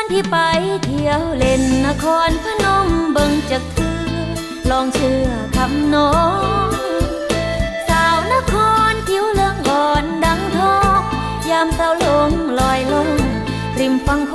ທີ່ໄປທ່ຽວຫຼິ້ນນະຄອນພະນົມເບິ່ງຈັກເທື່ອ ລອງເຊື່ອຄຳນ້ອງ ສາວນະຄອນຜິວເຫຼືອງອ່ອນດັ່ງທອງ ຍາມສາວລົງລອຍລ່ອງ ລິມຝັ່ງໂຂ